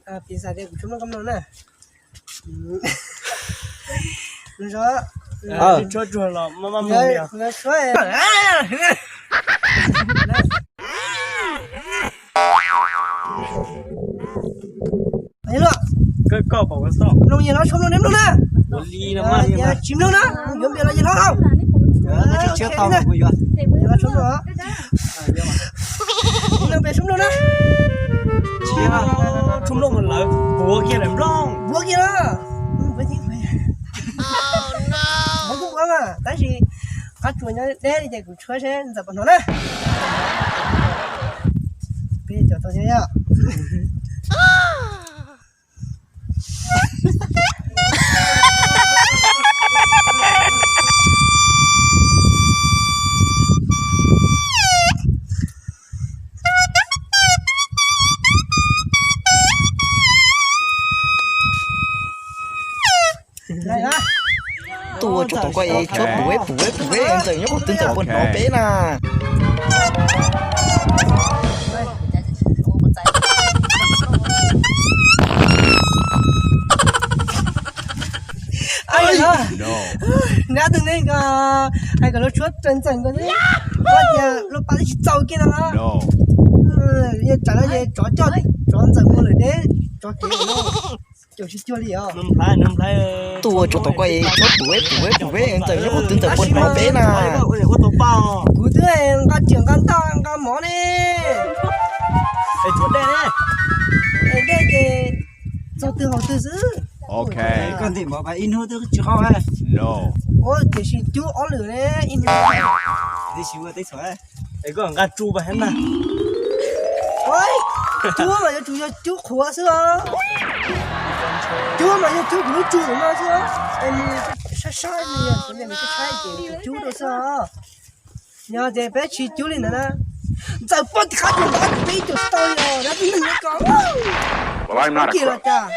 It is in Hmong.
Piv xam tias kuv tshuab mloog koj mloog na. Tshuab tsuag los maj maj mloog. Koj pom mloog yog no tshuab mloog neb mloog na. Tsis mloog na, yuav npias los yog hlob hauj. Yog no tshuab mloog. Mloog pem tshuab mloog na. Tshuab mloog mas lawv npuav kiag lawm nplooj. Npuav kiag los. Npuav kuj npuav mas tab sis qab tsuas nyob deb li ces kuv tshuab seb ntxawm puas hnov na. Peb cov tau thiab yom. Tuaj tsuav tus koj es tshuab puv puv puv, ntxawm nyob qhov twg ntxawm puas hnov peb na. Nab tus neeg ko hais kom lub tshuab raws ntxawm nkaus xwb, ua cas lub pab twb tsis txaus kiag no los. Yog tsam no ces tsov coj tsov ntxawm mus lawm deb, tsov kev no caum tsis cuag li os. Tuaj tsuav tus koj es tshuab puv puv puv, ntxawm nyob qhov twg ntxawm puas hnov peb na. Kuv twb nqa riam nqa ntaj nqa mov ne. Es dej ces txog twg haus twg xwb. Koj ntim mov ib hnub twb tsis qaub. Ua tiam sis cub ob lwm ne, ib hnub. Koj nqa tsu pas heev na. Cub mas yuav tsum yog cub qhuav xwb os. Cub mas yog cub kuv lub tsu no xwb os. Saib saib, saib ces cub rau xwb os. Yog tias peb tsis cub li ntawd na, ntxawm poj tim qab tus ntawd peb ib tug tsis tau li os, dab tsi neeg ko. Kiag los cas.